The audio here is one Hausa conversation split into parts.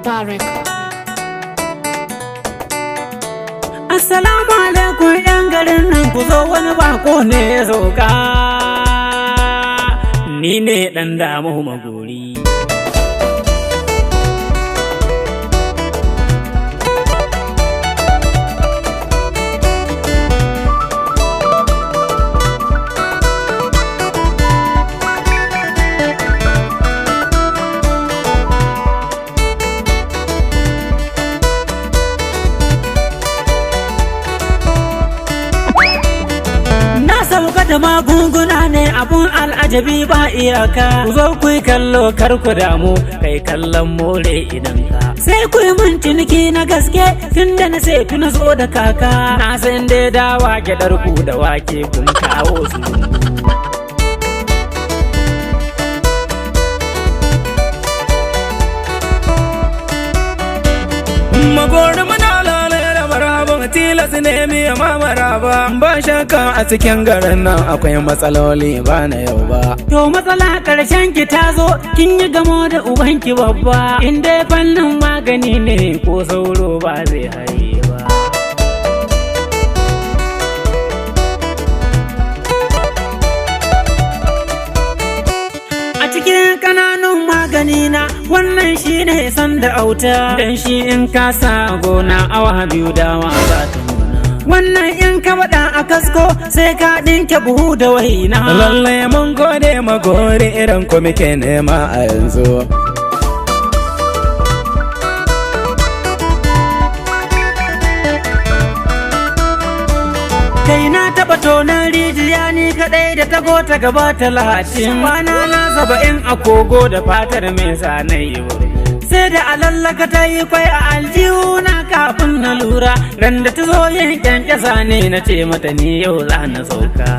Star Records. Assalamu alaikum 'yan garin nan, ku zo, wani bako ne ya sauka. Ni ne ɗan damu Magori. Na sauka da magunguna ne, abun al'ajabi ba iyaka. Ku zo ku yi kallo, kar ku damu, kai kallon more idan ka. Sai ku yi mun ciniki na gaske, tun da na sai na zo da kaka. Na san dai dawa, gyaɗar ku da wake kun kawo su. Magori, muna lalai da marhaban, tilas ne miya ma maraba. Ba shakka a cikin garin nan akwai matsaloli ba na yau ba. To, matsala ƙarshen ki ta zo, kin yi gamo da ubanki babba. In dai fannin magani ne, ko sauro ba zai haye ba. A cikin ƙananun magani na, wannan shi ne sanda auta. Dan shi in ka sa gona, awa 2 dawa za ta nuna. Wannan in ka baɗa a kasko, sai ka ɗinke buhu da waina. Lallai mun gode Magori, irin ku muke nema a yanzu. Kai, na taɓa tonon rijiya ni kaɗai da tago ta gaba 30. Kwana na 70 a kogo da fatar mai sa na yi bargo. Sai da alallaka ta yi kwai a aljihu na kafin na lura. Ran da ta zo yin kyankyasa ne na ce mata ni yau za na sauka.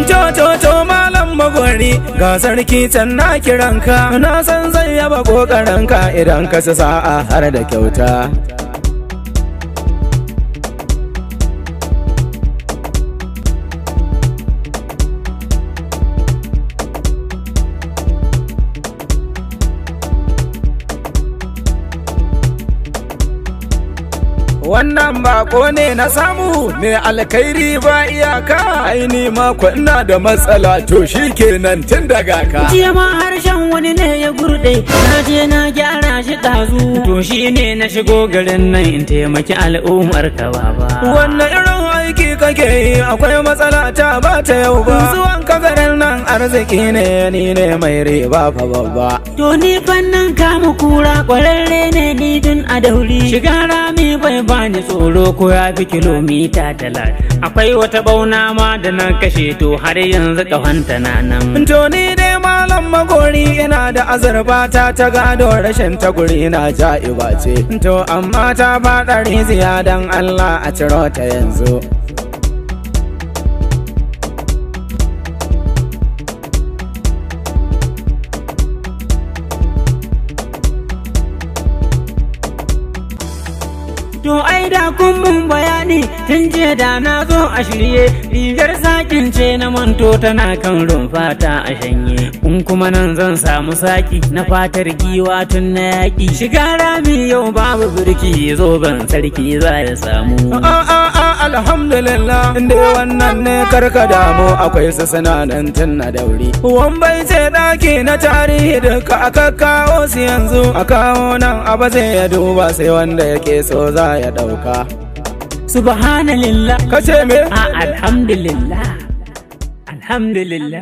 To to to, malam Magori, ga sarki can na kiranka, na san zai yaba kokarinka idan ka ci sa'a har da kyauta. Wannan bako ne na samu mai alkhairi ba iyaka, aini mako ina da matsala, to shi kenan tun daga ka. Jiya ma harshen wani ne ya gurɗe, na je na gyara shi ɗazu. To shi ne na shigo garin nan in taimaki al'ummar ka baba. Wannan irin aiki kake yi, akwai matsala ta ba ta yau ba. Zuwan ka garin nan arziki ne, ni ne mai riba fa babba. To, ni fannin kama kura ƙwararre ne ni tun a dauri. Shiga rami bai bani tsoro ko ya fi kilomita 30. Akwai wata bauna ma da na kashe, to har yanzu ƙahonta na nan. To, ni dai malam Magori ina da azurfa ta ta gado, rashin ta guri na ja'iba ce. To amma ta faɗa rijiya, dan Allah a ciro ta yanzu. To ai da kun mun bayani tun jiya, da na zo a shirye. Rigar sakin ce na manto, tana kan rumfata a shanye. In kuma nan zan samu saki na fatar giwa tun na yaƙi. Shiga rami yau babu birki, zoben sarki za ya samu. A a a, alhamdulillah, inda wannan ne karka damu, akwai su suna nan tun na dauri. Wambai ce daki na tarihi duka aka kawo su yanzu, a kawo nan abu zai ya duba, sai wanda yake so za ya dauka. Subhanallah. Kace me? A, alhamdulillah. Alhamdulillah.